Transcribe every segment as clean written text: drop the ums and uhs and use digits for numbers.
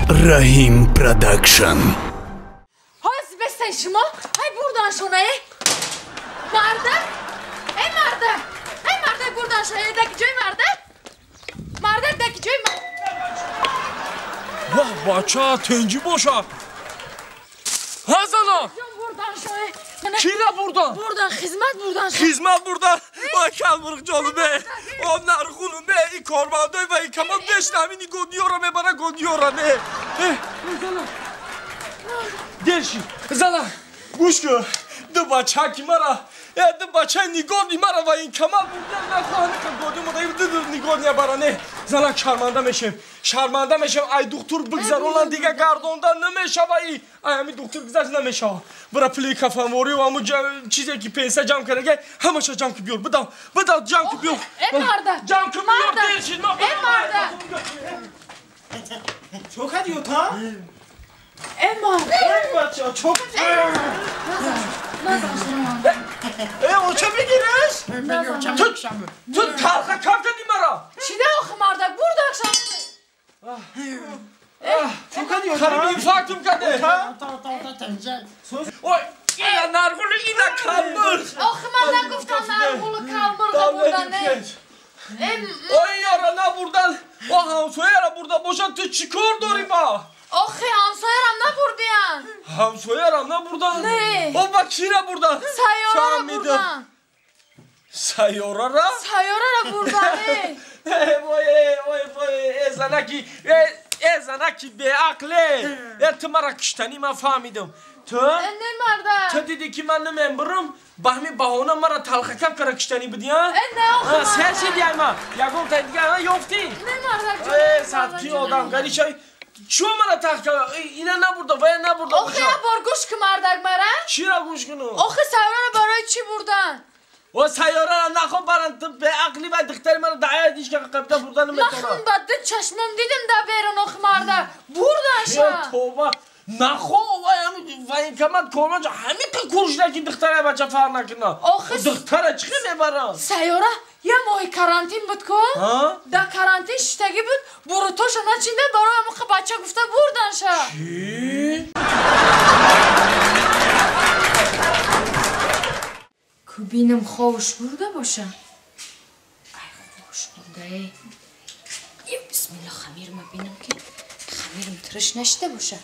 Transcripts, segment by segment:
Раҳим Продакшн. Ҳоз бестен шумо, ҳай бурдан шонае. Мардак, эй мардак, эй мардак бурдан шонае, даки ҷои мардак. Мардак даки ҷои мардак. Ваҳ, бача, тенҷи боша. Ҳа, зана? Кира бурдан? Бурдан, хизмат бурдан. Хизмат бурдан? Вай, калмурғ ҷону бе. О, нарғуну бе, и кормандой ва и камон бешна, ҳамин годиёра мебара, годиёра не. Зана. Дерши, зана, гӯш кун. Ду бачаки мара, ду бачаи нигоҳни мара ва ин камал бурдан нахоҳам, ка годи мода, ду нигоҳ бара не. Зана, шарманда мешем. Шарманда мешем, ай духтур бигзаронан дига гардонда намешава и. Ай ҳамин духтур гузашт намешава. Бара пули кафанворӣ ва ҳамун чизе ки пенсия ҷамъ кардаги, ҳамаша ҷамъ ки биёр. Бидав, бидав ҷамъ ки биёр. Э марда. Ҷамъ ки биёр, дерши. Э марда. Чо кардӣ та? Э марда. Э бача, чо кардӣ? Э, оча бигираш? Ту талха кам кардӣ мара. Чӣ да охи мардак, бурдак шам. Хариб инфарктум карде. Ой, ина нарғулу, ина калмурғ. Охи ман нагуфтам нарғулу калмурға бурдан, не. Ой, яра набурдан. О, ҳамсояра бурда бошад, ту чӣ кор дорӣ ба? Охи, ҳамсоярам набурдиян. Ҳамсоярам набурдан? Не. О, ба кира бурдан? Сайёрара бурдан. Сайёрара? Сайёрара бурдан, э. Вой, вой, вой, э, занаки, э, занаки беақле. Э, ту мара киштанӣ ман фаҳмидам. Ту? Не, марда. Ту дидӣ ки ман намембурам, ба ҳамин баҳона мара талхакам кара киштанӣ будӣ, а? Э, не, охи марда. Сер шидӣ ай ма. Ягон тай дига, а, ёфтӣ? Не, марда, ҷон. Э, садки одам, гаришай. Чо мара талха? Ина набурда, вая набурда. Охи, я бор гӯш ки мардак мара. Чира гӯш кунам? Охи, сайёрара барои чӣ бурдан? О, сайёрара нахо баран, ту беақлӣ ва духтари мара даъя дишка қабда бурда наметавонам. Ман ба ду чашмом дидим да берун, охи марда. Бурданша. Тоба. Нахо, вай ҳамин военкомат корманд ҳамин қа куршда ки духтара бача фарқ накунад. Охи, духтара чӣ мебаранд? Сайёра я моҳи карантин буд ку? Дар карантин шиштагӣ буд, бурутоша начинда барои ҳамон қа бача гуфта бурданша. Чӣ? Кубинам ховуш бурда боша. Ай, ховуш бурда, э. Ё, бисмилла, хамирма бинам ки хамирам тириш нашида боша.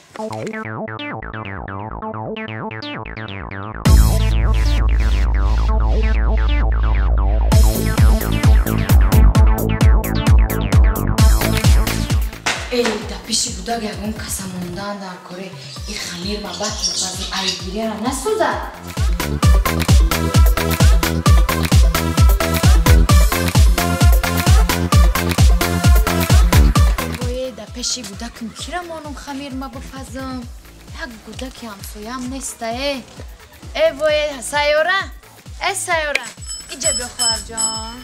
Эй, да пеши гудак ягон каса мондан дар коре. И хамирма бад базм айгирияра насӯзад. Пеши гудакам кира монум хамирма бипазам? Як гудаки ҳамсоям неста, э. Э, вое, сайёра, э, сайёра, иҷа биё, хоҳарҷон.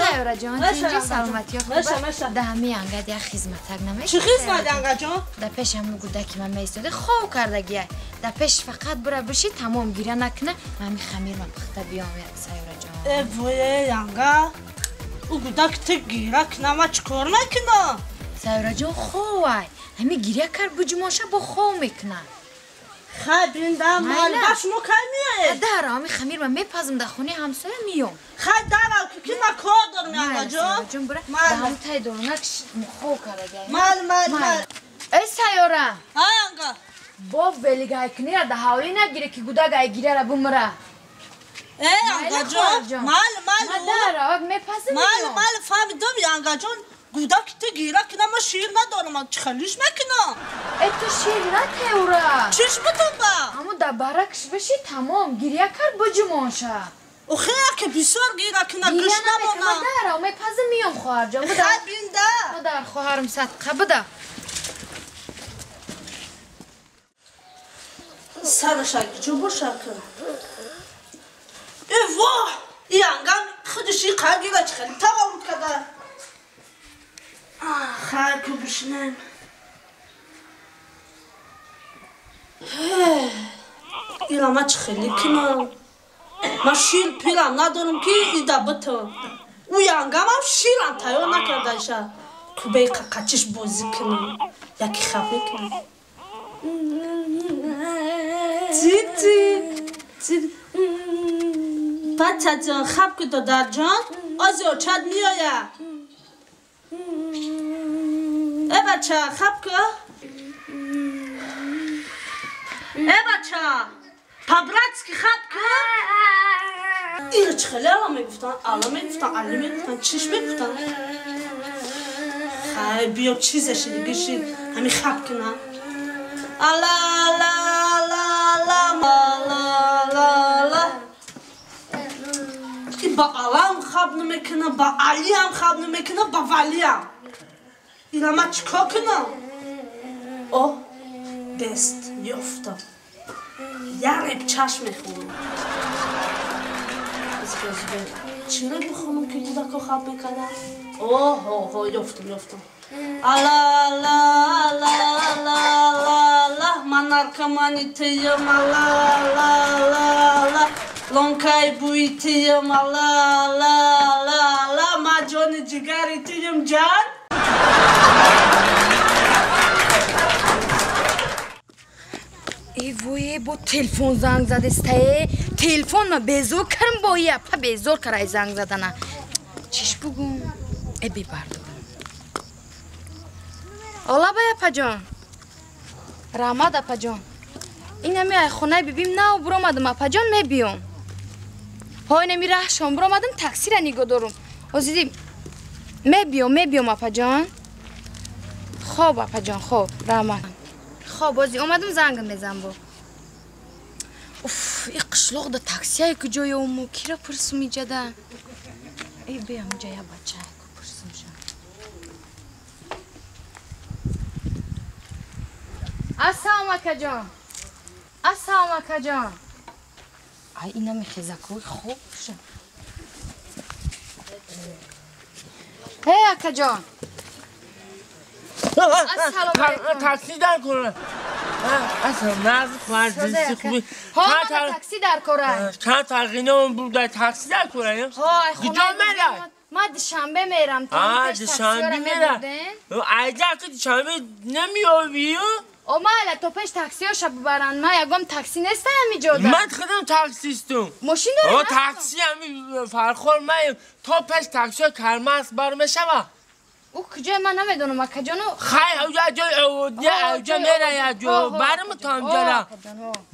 Сайёраҷон, тинҷи, саломатиё хуб? Да ҳами ангад як хизматак намешавад? Чӣ хизмат, ангаҷон? Да пеш ҳамун гудаки ман меистода, хов кардагия. Да пеш фақат бура биши, тамом гиря накуна, ман ҳами хамирма пухта биём, сайёраҷон. Э, вое, анга. Ӯ гудак ту гиря кунам, ман чӣ кор мекунам? Сайёраҷон, ховай. Ҳами гиря кард, буҷумоша бо хов мекунад. Хай, бинда, мал, ба шумо кай меоед? Дар, ҳами хамирма мепазм, дар хонаи ҳамсоя миём. Хай, дарав, ки ман кор дорам, ангаҷон. Сайёраҷон, бура, дар ҳам тай дорунак хов кардагия. Мал, мал, мал. Эй, сайёра. Ҳа, анга. Бо велигайкунира дар ҳавлӣ нагире, ки гудак ай гиряра бумра. Э, ангаҷон, мал, мал. Ман мепазм. Мал, мал, фаҳмидам, ангаҷон. Гудак ту гиря кунам, ман шир надорам, ман чӣ хелиш мекунам? Э, ту шир натеура. Чиш бутам ба? Ҳамун дар баракш биши, тамом, гиря кард, буҷумонша. Охе, яке бисёр гиря куна, гӯш намонам. Ман мепазм, миём, хоҳарҷон. Хай, бинда. Модар, хоҳарам, садқа буда. Сараша ҷо боша ки. Э, воҳ! И ангам худаш и қар гира чӣ хеле таваллуд карда. Хай, ку бишинем. Ира ма чӣ хеле кунам? Ман шир пирам надорам ки ида битам. Ӯ янгамам ширам тайёр накардаиша. Кубаи қақачиш бозӣ кунам. Яки хаб мекунам. Тити. Бачаҷон, хаб ку додарҷон, ози очад меоя. Э бача, хаб ку. Э бача, по-братски хаб ку. Иро чӣ хеле ала мегуфтан, ала мегуфтан, али мегуфтан, чиш мегуфтан. Хай, биё чизаши дигаши, ҳами хаб кунам. Ала, ала, ала, ала, ала, ала, ала. Ба алам хаб намекунам, ба алиам хаб намекунам, ба валиам. Ира ман чӣ кор кунам? О, дест ёфтам. Як реб чашм мехӯрам. Чиро бихонам ки кӯдако хаб мекардам? Оҳо, ёфтам, ёфтам. Ала, ала, ала, ала, ала, ала, ман наркомани тиям, ала, ала, ала, ала. Лонкай буи тиям, ала, ала, ала, ала, ман ҷони ҷигари тиям, ҷан. Э вое, бо телефон занг задестае. Телефон ма безор карм бо япа безор карай занг задана. Чиш бугум? Э бибардорам. Ола ба япаҷон. Раҳмат апаҷон. Инами ай хонаи бибим нав буромадам апаҷон мебиём. Ҳо инами раҳшон буромадам таксира нигоҳ дорум. Озиди мебиём, мебиём апаҷон. Хоб апаҷон, хоб, раҳмат. Хоб, ози омадам зангам мезанам бо. Уф, и қишлоқда таксияе куҷо ёму кира пурсум иҷада. Э биям иҷа я бачае ку пурсум ша. Ассалом акаҷон. Ассалом акаҷон. Ай инами хезакои хоб ша. Эй акаҷон. Ассалом алейкум. Такси дар кора. Ассалом наз фарзанди хуби. Ҳо, такси дар кора. Чанд тағйином буд дар такси дар кора? Ҳо, ай куҷо мерай? Ман душанбе мерам. Душанбе мерай. Айҷа ки душанбе намеёбӣ? О, майла, то пеш таксиёша бибаранд. Ман ягон такси нестаям иҷода. Ман худам таксистум. Мошин дорӣ? О, такси ҳами Фархор ман то пеш таксиё Кармас бар мешава. Ӯ куҷое ман намедонам акаҷону. Хай, ҳаҷа ҷои оводия, ҳаҷа мерая ҷо барм то ҳамҷара.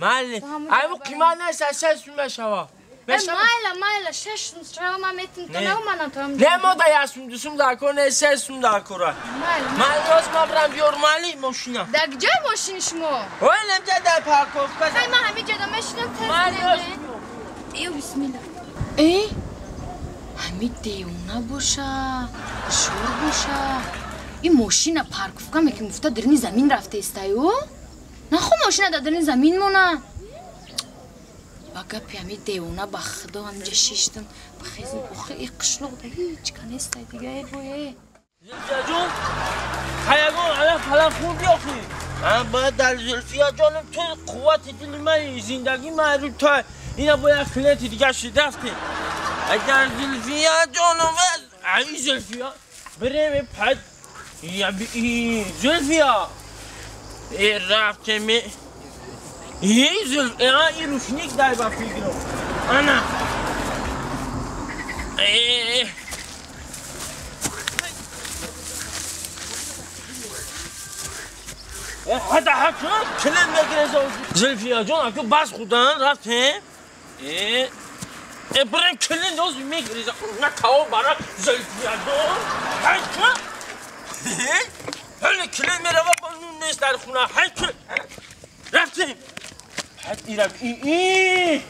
Майли, ай бу қимат нест, 6 сум мешава. Майла, майла, 6 сум шава ман метим то нагу манам то ҳамҷа. Не, мо да 1 сум, 2 сум дар кор нест, 6 сум дар кора. Майла. Ман рост ман барам биёр майли мошина. Дар куҷои мошини шумо? Ой, намҷа дар парковка. Хай, ман ҳамин ҷода мешинам тез. Майли. Ё бисмилла. Э? Ҳамин девона боша, ҳушёр боша. Ин мошина парковка мекунем, гуфта дарини замин рафтаистаю? Нахо мошина дар дарини замин мона. Ба гапи ҳамин девона ба худо ҳаминҷа шиштам, бихезм, охи ин қишлоқ да ҳеҷ ка нестай дига, э вое. Зулфияҷон, хаягон ала фалан хурди охи. Ман бояд дар Зулфияҷонам ту қуввати дили ман, зиндагии ман рӯ та ина бояд клиенти дига шидафти. Агар Зулфия ҷонум, ай Зулфия, бирем пад, я би Зулфия. Э рафтем. Э Зулфия, ин рушник дай ба фикру. Ана. Э ҳада ҳакун клиент мегирез. Зулфия ҷон, аку бас худан рафтем. Э بریم کلین دوز میگریزم نه تاو برا زلفیه دون هیچ هل کلین میره و با نون نیست در خونه هیچ رفتیم حد ایرم ای ای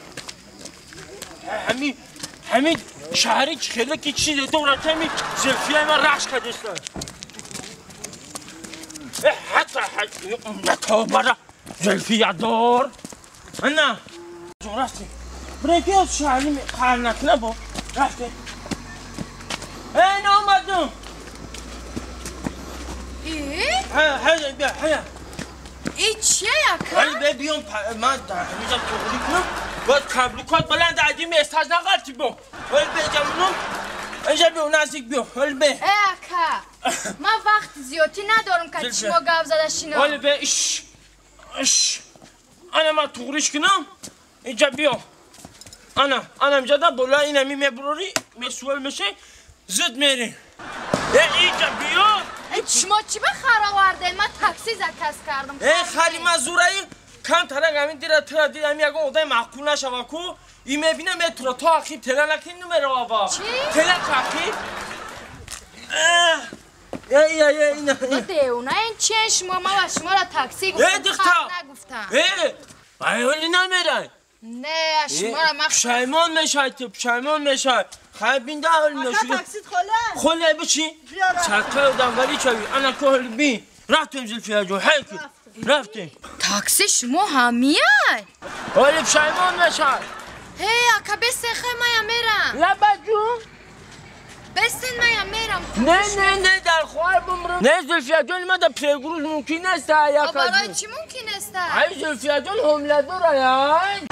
همین شهری که خیلی که چیزه دورا کمی زلفیه من رخش کردستن حتی نه تاو برا زلفیه دار نه رفتیم برای از شهری قرنک نبا رفته ای آمدم ای؟ هیا بیا هیا ای چیه یکا؟ ولی بیام من در همیجا تغری کنم باید کبلوکات بلند عدیم استاج نغلطی با ولی بجمونم اینجا بیو نزدیک بیو حال به ای اکا من وقت زیادی ندارم که شما گپ زده شینم حال به اش اش انا ما تغریش کنم اینجا بیو انا انا اینجا دا بالا اینمی میبروری مسئول میشه زود میری اینجا بیو شما چی به خر آورده؟ من تاکسی زکس کردم ای خری من زورایی کم ترک همین دیره ترا دیدم یکم آدم معقول نشوه کو این میبینم ترا تا اخیر تله نکن نمیره آبا چی؟ تله اخیر ای ای ای نه دیوونه این چیه شما من و شما را تاکسی گفتم خر نگفتم ای ای ولی نمیره نه شما را من پشیمان میشه تو پشیمان میشه خیر بینده حال نشده اکا تاکسیت خوله خوله بچی چرخه آدم ولی چوی انا کهل بی رفتیم زلفیه جو حیکی رفتیم تاکسی شما همیه حالی پشیمان میشه هی اکا بسین خیلی مایم میرم لبا جون بسین مایم میرم نه نه نه در خوار بمرم نه زلفیه جون ما در پرگروز ممکن است برای چی ممکن است؟ ای زلفیه جون حمله داره.